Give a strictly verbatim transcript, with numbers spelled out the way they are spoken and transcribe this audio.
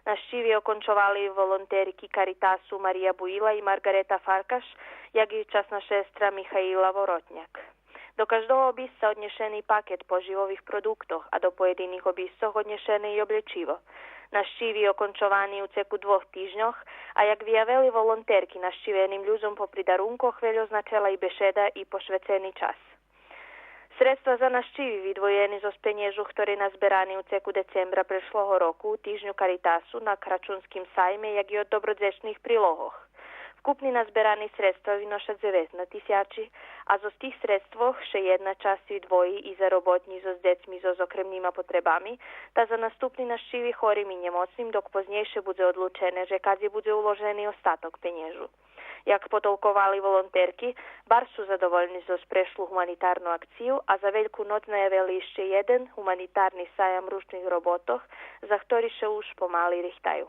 Нащиви окончовали волонтерки Каритасу Мария Буила и Маргарета Фаркаш, як и часна шестра Михаила Воротняк. До каждого обисца однєшени пакет поживових продуктох, а до поєдиних обисцох однєшене и облєчиво. Нащиви окончовани у цеку двох тижньох, а як виявели волонтерки, нащивеним людзом попри дарункох вельо значела и бешеда и пошвецени час. Средства за нащиви видвоєни зоз пенєжу хтори назберани у цеку децембра прешлого року у тижню Каритасу на Крачунским сайме, як и од добродзечних прилогох. Вкупни назберани средства виноша дзеветнац тисячи, а зоз тих средствох ше єдна часц видвои и за роботнї зоз дзецми зоз окремнима потребами, та за наступни нащиви хорим и нємоцним, док познєйше будзе одлучене же кадзи будзе уложени остаток пенєжу. Як потолковали волонтерки, барз су задовольни зоз прешлу гуманитарну акцию, а за Вельку ноц наявели ище єден гуманитарни саям ручних роботох, за хтори ше уж помали рихтаю.